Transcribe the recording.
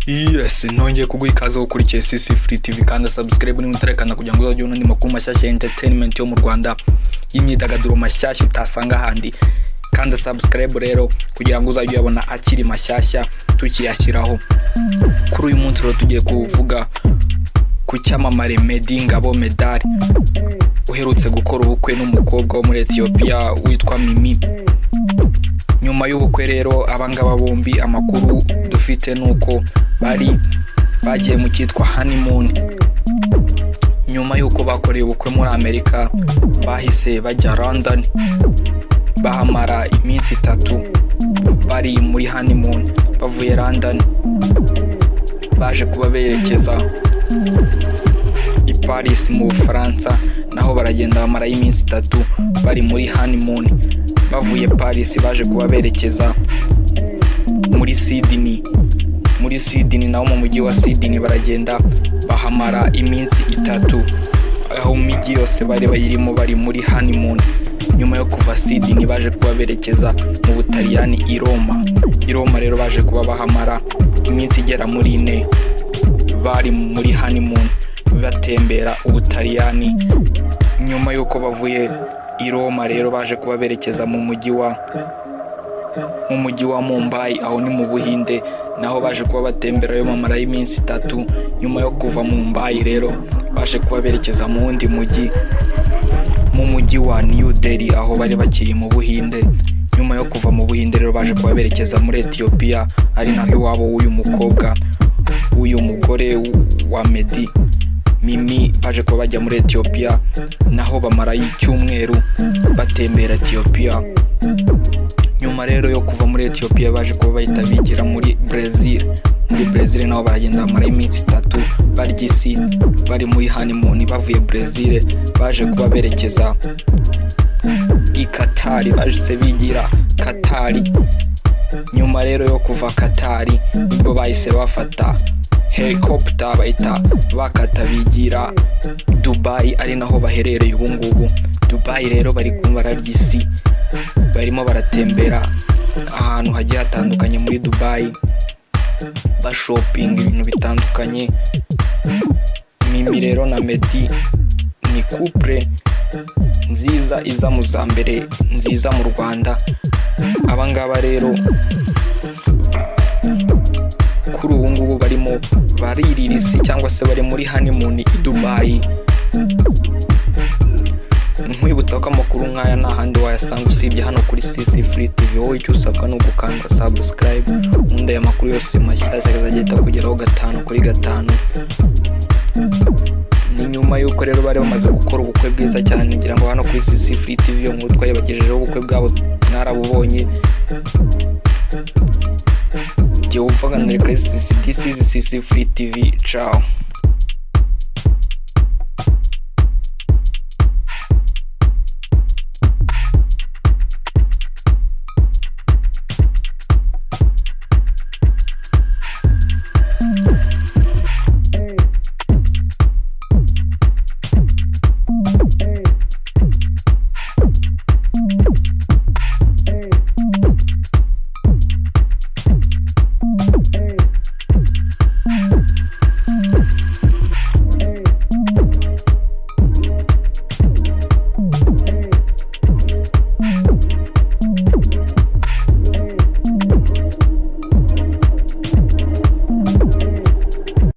Yes, nongeye kuguha ikaze ukurikiye CC Free TV. Kandi subscribe niba utarekana kugira ngo uzajye ubona andi makuru mashyashya ya entertainment yo mu Rwanda, y'imyidagaduro mashyashya utasanga ahandi. Kandi subscribe rero kugira ngo uzajye uyabona akiri mashyashya tukiyashyiraho. Kuri uyu munsi rero tugiye kuvuga ku cyamamare Meddy Ngabo Medard, uherutse gukora ubukwe n'umukobwa wo muri Ethiopia witwa Mimi. Nyuma y'ubukwe rero, abangaba bombi amakuru dufite ni uko bari bagiye mu cyitwa honeymoon. Nyuma y'uko bakoreye ubukwe muri Amerika, bahise bajya London, bahamara iminsi 3 bari muri honeymoon. Bavuye London baje kuba berekeza i Paris mu Bufaransa, naho baragenda bamarayo iminsi 3 bari muri honeymoon. Bavuye Paris baje kuba berekeza muri Sydney. Muri Sydney naho, mu mujyi wa Sydney, baragenda bahamara iminsi 3. Aho mu mijyi yose bari bayirimo bari muri honeymoon. Nyuma yo kuva Sydney baje kuba berekeza mu Butaliyani, i Roma. I Roma rero baje kuba bahamara iminsi igera muri 4 bari muri honeymoon, batembera Ubutaliyani. Nyuma y'uko bavuye i Roma rero, baje kuba berekeza mu mujyi wa Mumbai, aho ni mu Buhinde, naho baje kuba batemberayo bamarayo iminsi 3. Nyuma yo kuva Mumbai rero baje kuba berekeza mu wundi mujyi, mu mujyi wa New Delhi, aho bari bakiri mu Buhinde. Nyuma yo kuva mu Buhinde rero baje kuba berekeza muri Ethiopia, ari naho iwabo w'uyu mukobwa, w'uyu mugore wa Meddy, Mimi. Baje kuba bajya muri Ethiopia, naho bamarayo icyumweru batembera Ethiopia. Nyuma rero yo kuva muri Ethiopia baje kuba bahita bigira muri Brazil. Muri Brazil naho baragenda bamarayo iminsi 3 barya isi, bari muri honeymoon. Bavuye Brazil baje kuba berekeza i Qatar, bahise bigira Qatar. Nyuma rero yo kuva Qatar nibwo bahise bafata helicopter, bahita bakata bigira Dubai, ari naho baherereye ubu ngubu. Dubai rero bari kumva bararya isi, barimo baratembera ahantu hagiye hatandukanye muri Dubai, bashopinga ibintu bitandukanye. Mimi rero na Meddy ni couple nziza, iza mu za mbere nziza mu Rwanda. Abangaba rero kuri ubu ngubu barimo baririra isi, cyangwa se bari muri honeymoon i Dubai. Nkwibutsa ko amakuru nk'aya nta handi wayasanga usibye hano kuri CC Free TV. Wowe icyo usabwa ni ugukanda subscribe, ubundi aya makuru yose mashyashya akazajya ahita akugeraho gatanu kuri gatanu. Ni nyuma y'uko rero bari bamaze gukora ubukwe bwiza cyane. Ngira ngo hano kuri CC Free TV iyo nkuru twayibagejejeho, ubukwe bwabo mwarabubonye. Igihe wumvaga na kuri CC, this is CC Free TV. Ciao.